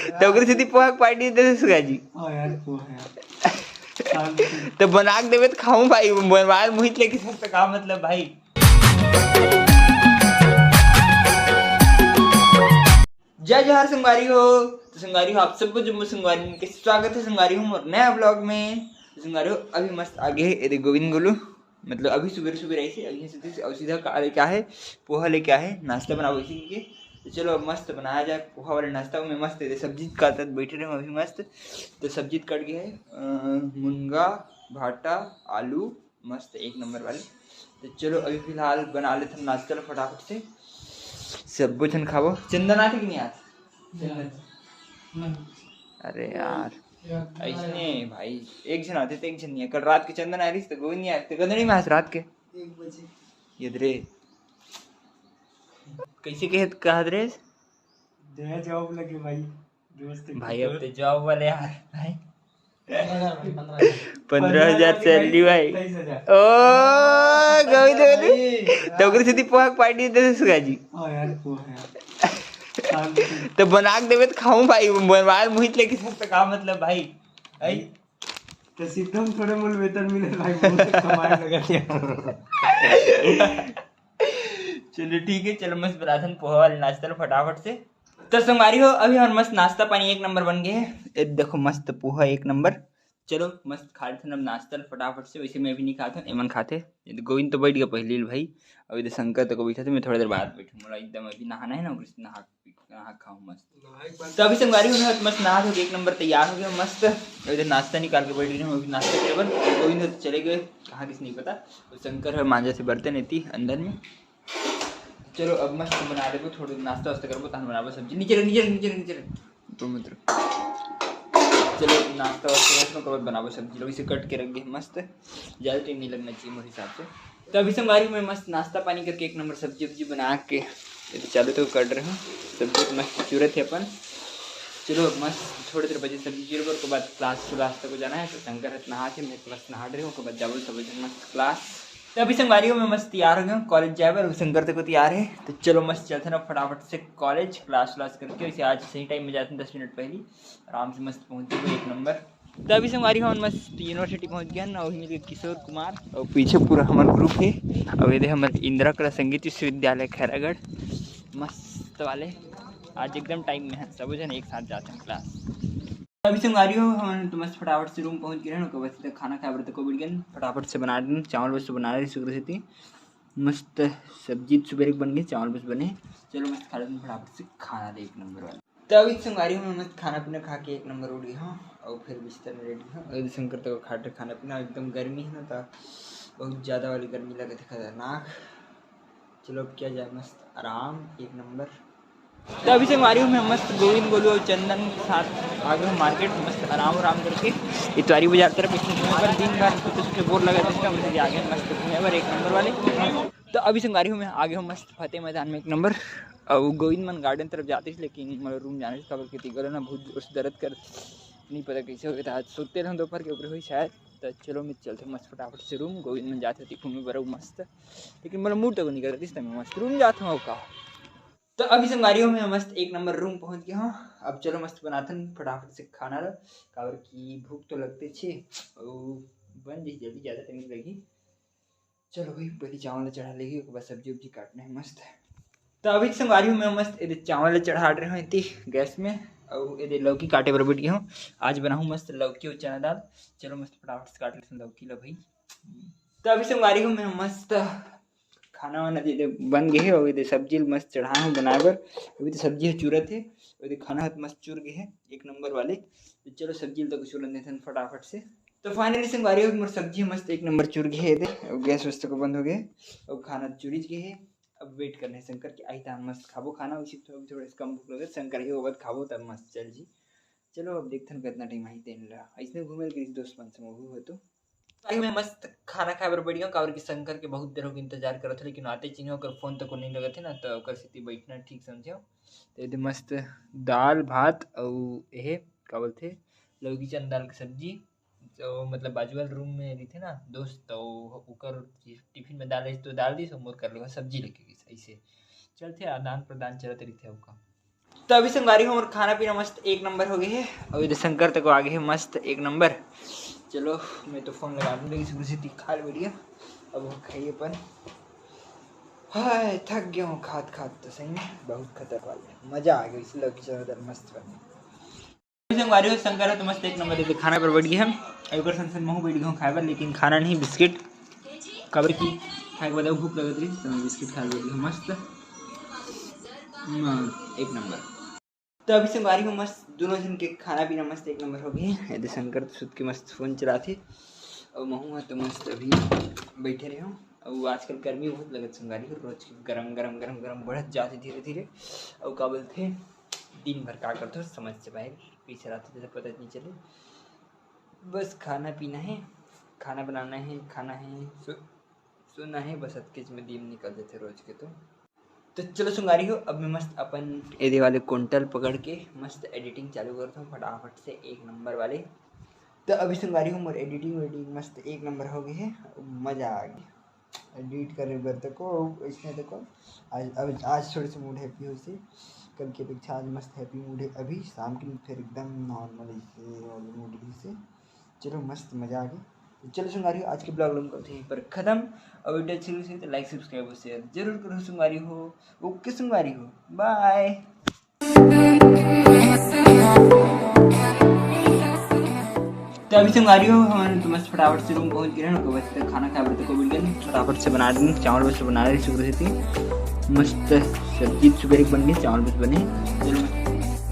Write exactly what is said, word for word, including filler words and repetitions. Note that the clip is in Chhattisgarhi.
त ओकरे सेती पोहा के पार्टी दे दे सुगा जी। हाँ यार, पोहा यार। शाम को तो बना के देबे त खाऊं भाई, बनवाए मोहित लेके सब त का मतलब भाई। जय जोहार संगवारी हो। तो संगवारी हो, आप सबको जम्मो संगवारी के स्वागत है संगवारी हो मोर नया ब्लॉग में। तो संगवारी हो, अभी मस्त आगे है एदे गोविंद गोलू, मतलब अभी सुबह सुबह रही से अभी से अउ सीधा का लेके आहे, पोहा लेके आहे, नाश्ता बनाबो इसी के। तो चलो अब मस्त बनाया जाए पोहा वाले नाश्ता में। मस्त एदे सब्जी काटत बैठे रहे अभी मस्त। तो सब्जी कट गया है, अ, मुनगा, भाटा, आलू, मस्त एक नंबर वाली। तो चलो अभी फिलहाल बना लेथन नाश्ता ल फटाफट से, सबो झन खाबो। चंदन आथे कि नहीं आथे? अरे यार, ऐसने भाई, एक झन आथे त एक झन नहीं आए। कल रात के चंदन आ रही त गोविंद नहीं आए, त गदड़ी में आज रात के एक बजे। ये रे, कैसे कहे कहत रे? दया जॉब लगे भाई, दोस्त के भाई, अब दोस्त। तो जॉब वाले यार भाई, पंद्रह हजार सैलरी भाई। तेईस हजार। ओ, गोविंद गोलू। तो ओकरे सेती पोहा के पार्टी दे दे सुगा जी। हाँ यार, पोहा यार। शाम को तो बना के देबे त खाऊं भाई, बनवाए मोहित लेके सब त का मतलब भाई। आई? तो सीधा हम थोड़े मोल वेतन मिले भाई, बहुत कमाए लगा दिया। चलो ठीक है, चलो मस्त बनाथन पोहा वाले नाश्ता ल फटाफट से। तो संगवारी हो, अभी हमन मस्त नाश्ता पानी एक नंबर बन गए है। ए देखो मस्त पोहा एक नंबर। चलो मस्त खा लेथन अब नाश्ता ल फटाफट से। वैसे मैं भी नहीं खाथन, एमन खाथे। ये तो गोविंद तो बैठ गया पहले ही भाई, अभी तो शंकर तक बैठा था। मैं थोड़ी देर बाद बैठूँ, मोला एकदम अभी नहाना है ना, ओकरे से नहा नहा खाऊँ मस्त। तो अभी संगवारी हो, मैं मस्त नहा धो के एक नंबर तैयार हो गया मस्त। अभी तो नाश्ता निकाल के बैठ गए हूँ अभी नाश्ता करे बर। गोविंद तो चले गए कहाँ किस नहीं पता, तो शंकर है मांजा से बर्तन एती अंदर में। चलो अब मस्त बना लेबो, थोड़ा नाश्ता वास्ता करबो, तहन बनाबो सब्जी। नीचे रख, नीचे रख, नीचे रख, नीचे रख। तो मत रख। चलो नाश्ता वास्ता करबो, ओकर बाद बनाबो सब्जी। लोग इसे कट के रख दे मस्त, ज़्यादा टाइम नहीं लगना चाहिए मोर हिसाब से। तो अभी संगवारी मैं मस्त नाश्ता पानी करके एक नंबर सब्जी उब्जी बना के ये तो चालू तो कट रहे हूँ। सब्जी तो मस्त चूरत है अपन। चलो मस्त थोड़ी देर बजे सब्जी चूर बर, ओकर बाद क्लास क्लास तक जाना है। तो शंकर है नहा के, मैं मस्त नहा रहे हूँ, ओकर बाद जाबो सब जन मस्त क्लास। तो अभी संगवारी हो मैं मस्त तैयार हो गया हूँ कॉलेज जाए बर, शंकर तक तैयार है। तो चलो मस्त चलते ना फटाफट से कॉलेज, क्लास व्लास करके। वैसे आज सही टाइम में जाते हैं दस मिनट पहले, आराम से मस्त पहुँच जाएगा एक नंबर। तो अभी संगवारी हो हमन मस्त यूनिवर्सिटी पहुँच गए ना, वही मिल गए किशोर कुमार और पीछे पूरा हमार ग्रुप है। अब ये दे हमारे इंदिरा कला संगीत विश्वविद्यालय खैरागढ़ मस्त वाले। आज एकदम टाइम में है, सब जन एक साथ जाते हैं क्लास। अभी संगवारी हो हमन तो मस्त फटाफट से रूम पहुँच गए हैं, ओकर बाद सीधा खाना खाए बर तको बैठ गए। फटाफट से बना देन, चावल बस बना रही सुबह से थी। मस्त सब्जी सुबह बन गई, चावल बस बने। चलो मस्त खा लेते हैं फटाफट से खाना दे एक नंबर वाला। तो अभी संगवारी हो मैं मस्त खाना पीना खा के एक नंबर उठ गया हूँ और फिर बिस्तर में लेट गया हूँ। अभी शंकर तक खाट खाना पीना, एकदम गर्मी है ना, तो बहुत ज़्यादा वाली गर्मी लगे थे, खतरनाक। चलो अब क्या जाए, मस्त आराम एक नंबर। तो अभी संगवारी हो मैं मस्त गोविंद गोलू और चंदन के साथ आ गए हूँ मार्केट, मस्त आराम आराम करके इतवारी बाजार तरफ। एक नंबर दिन भर तो कुछ बोर लगा था, इसका वजह से आ गए मस्त घूमे बर एक नंबर वाले। तो अभी संगवारी हो मैं आ गया हूँ मस्त फतेह मैदान में एक नंबर। अब गोविंद मन गार्डन तरफ जाते थे, लेकिन मोला रूम जाने से, काबर कि गला ना बहुत जोर से दर्द कर, नहीं पता कैसे हो गया था। आज सोते रहूँ दोपहर के ऊपर हुई शायद। तो चलो मैं चलते मस्त फटाफट से रूम। गोविंद मन जाते थे घूमे बर मस्त, लेकिन मोला मूड तक नहीं करता, इसलिए मैं मस्त रूम जाता हूँ। का तो अभी संगवारी हो मैं मस्त एक नंबर रूम पहुँच गया हूँ। अब चलो मस्त बनाथन फटाफट से खाना ला, काबर कि भूख तो लगते छे। और बन जाही जल्दी, ज़्यादा टाइम नहीं लगी। चलो भाई पहले चावल ला चढ़ा लेगी, ओकर बाद सब्जी उब्जी काटना है मस्त। तो अभी संगवारी हो मैं मस्त एदे चावल ला चढ़ा रहे हूँ इति गैस में, और एदे लौकी काटे बर बैठ गया हूँ। आज बनाहूँ मस्त लौकी और चना दाल। चलो मस्त फटाफट से काट लेते हैं लौकी ला भाई। तो अभी संगवारी हो मैं मस्त खाना वाना दे दे बन गए है, और एदे सब्जी ला मस्त चढ़ाए हूँ बनाए बर। अभी तो सब्जी है चूरत है, और एदे खाना है तो मस्त चूर गए है एक नंबर वाले। तो चलो सब्जी ला तो चूरन देथन फटाफट से। तो finally संगवारी हो मोर सब्जी मस्त एक नंबर चूर गए है एदे, और गैस वैस तको बंद हो गए, और खाना चूरिच गए है। अब वेट करने शंकर के आई तान मस्त खाबो खाना, उसी तो अभी थोड़ा कम भूख लगे, शंकर के बाद खाबो तब मस्त चल जी। चलो अब देखथन कितना टाइम आई तेन ला, ऐसने घूमे के दोस्त मन से मोहू हो तो। भाई मैं मस्त खाना खाए बर बैठ गया हूँ, काबर कि शंकर के बहुत देर हो गई इंतजार करत हो, लेकिन आते चिन्ह ओकर फोन तक नहीं लगत है ना, तो ओकर सेती बैठना ठीक समझे। तो एदे मस्त दाल भात अउ एहे का बोलथे लौकी चना दाल के सब्जी। तो मतलब बाजू वाले रूम में रहिथे ना दोस्त, तो ओकर टिफिन में दाल रहिस तो दाल दिस, मोर कर लेवा सब्जी लेके गिस। ऐसे चलथे, आदान प्रदान चलत रहिथे ओकर। तो अभी संगवारी हो, मोर खाना पीना मस्त एक नंबर हो गए हे। अभी तो शंकर तक आगे हे मस्त एक नंबर। चलो, मैं तो फोन लगा दूँ, लेकिन सुबह से तीखा बढ़िया। अब वो खाइए अपन। हाय, थक गया हूँ खात खात, तो सही में बहुत खतरनाक वाले, मजा आ गया, इसलिए लग ज्यादा मस्त बने। संगवारी हो, शंकर है तो मस्त एक नंबर देखे खाना पर बैठ गए हम। अभी ओकर संग संग महू बैठ गए खाए बर, लेकिन खाना नहीं, बिस्किट, काबर कि खाए के बाद अउ भूख लगत रही, तो मैं बिस्किट खाए बैठ गए मस्त। हम्म, एक नंबर। तो अभी संगवारी हो, मस्त दोनों जन के खाना पीना मस्त एक नंबर हो गए। यदि शंकर तो सुत के मस्त फोन चलाथे, और महू है तो मस्त अभी बैठे रहे हो। और आजकल गर्मी बहुत लगत संगवारी हो, रोज के गरम गरम गरम गरम बढ़त जाथे धीरे धीरे। और का बोलथे, दिन भर का करथो समझ से बाहर, पीछे रहते तो पता नहीं चले। बस खाना पीना है, खाना बनाना है, खाना है, सो सोना है, बस अतकेच में दिन निकल जाथे रोज के। तो तो चलो संगवारी हो, अब मैं मस्त अपन एदे वाले कोंटल पकड़ के मस्त एडिटिंग चालू करता हूँ फटाफट से एक नंबर वाले। तो अभी संगवारी हो, मोर एडिटिंग वेडिटिंग मस्त एक नंबर हो गई है, मजा आ गया। एडिट करे बर तको इसने तको आज, अब आज थोड़े से मूड हैप्पी हो से, कल की अपेक्षा आज मस्त हैप्पी मूड है। अभी शाम के फिर एकदम नॉर्मल ऐसे वाले मूड से। चलो मस्त मजा आ गया। तो चलो संगवारी हो, आज के ब्लॉग लोग करते हैं पर खत्म। और वीडियो अच्छी लगी तो लाइक सब्सक्राइब और शेयर जरूर करो संगवारी हो। ओके संगवारी हो, बाय। तो अभी संगवारी हो, हमारे तो मस्त फटाफट से रूम पहुंच गए हैं। तो बस खाना खाए बर तो कोई मिल गया नहीं, फटाफट से बना देंगे चावल, बस बना रहे शुरू से थी। मस्त सब्जी सुबह बन गई, चावल बस बने। चलो मस्त।